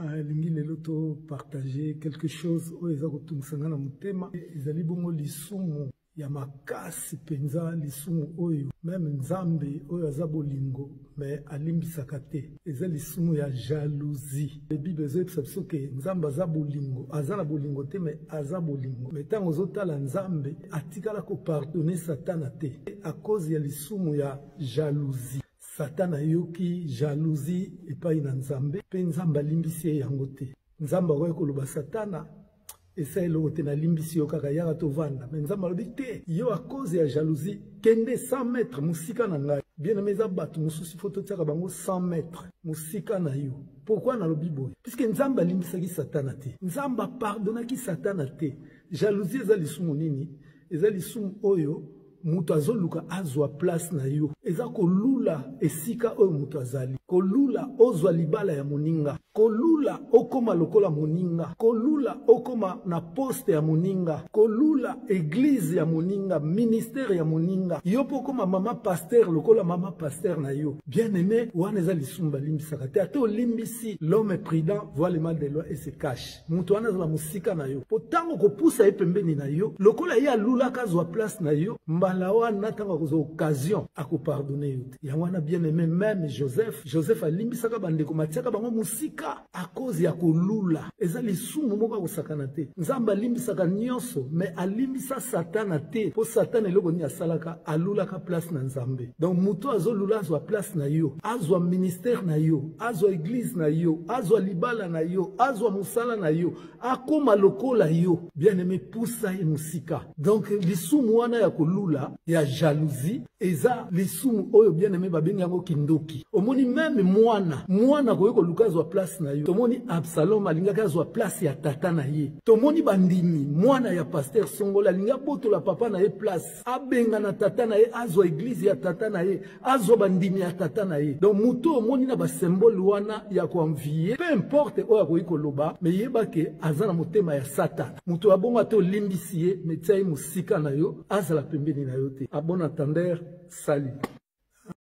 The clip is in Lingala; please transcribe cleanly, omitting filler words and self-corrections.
Nalingi lelo to partager quelque chose oyo eza kotungisa nga na motema. Ezali bongo lisumu ya makasi mpenza, lisumu oyo meme Nzambe oyo aza bolingo me alimbisaka te. Eza lisumu ya jalousie. Bible ezoyebisa biso ke Nzambe aza bolingo, aza na bolingo te me aza bolingo. Me ntango ozotala Nzambe atikala kopardonne Satana te a cause ya lisumu ya jalousie. Satana ayoki jalousie epai na Nzambe mpe Nzambe alimbisi ye yango te. Nzambe akoki koloba Satana esa eloko te, nalimbisi yo kaka, yaka tovanda. Me Nzambe alobi te, yo a cause ya jalousie kende 100 mètres mosika na ngai. Bien aimé, eza bato mosusu fo totiaka bango 100 mètres mosika na yo. Pourquoi nalobi boye? Puisque Nzambe alimbisaki Satana te, Nzambe apardonaki Satana te. Jalousie eza lisumu nini? Eza lisumu oyo moto azoluka azwa place na yo. Eza kolula esika oyo moto azali, kolula ozwa libala ya moninga, kolula okoma lokola moninga, kolula okoma na poste ya moninga, kolula eglise ya moninga, ministère ya moninga, yo mpo okoma mama pasteur lokola mama pasteur na yo. Bien aimé, wana eza lisumu balimbisaka te. Ata olimbisi, l'homme prudent voit le mal de loin et se cache. Moto wana azala mosika na yo, mpo ntango okopusa ye pembeni na yo, lokola ye alulaka azwa place na yo, mbala wana ntango akozwa occasion akopardonne yo te. Yango wana bien aimé, meme Joseph, Joseph alimbisaka bandeko, matiaka bango mosika à cause ya kolula. Eza lisumu moko akosakana te. Nzambe alimbisaka nyonso, mais alimbisa Satana te, mpo Satana eloko nini asalaka? Alulaka place na Nzambe. Donc moto azolula azwa place na yo, azwa ministère na yo, azwa eglise na yo, azwa libala na yo, azwa mosala na yo, akoma lokola yo. Bien aimé, pusa ye mosika. Donc lisumu wana ya kolula ya jalousie eza lisumu oyo bien aimé babengi yango kindoki. Omoni meme mwana, mwana akoki koluka azwa place na yo. Tomoni Absalom alingaki azwa place ya tata na ye. Tomoni bandimi mwana ya pasteur Songolo alingi abotola papa na ye place, abengana tata na ye, azwa eglise ya tata na ye, azwa bandimi ya tata na ye. Donc moto omoni na basymbole wana ya koenvie, peu importe oyo akoki koloba, me yeba ke aza na motema ya Satana. Moto ya bongo ata olimbisi ye, me tia ye mosika na yo, azala pembeni na yo te. À bon entendeur, salut.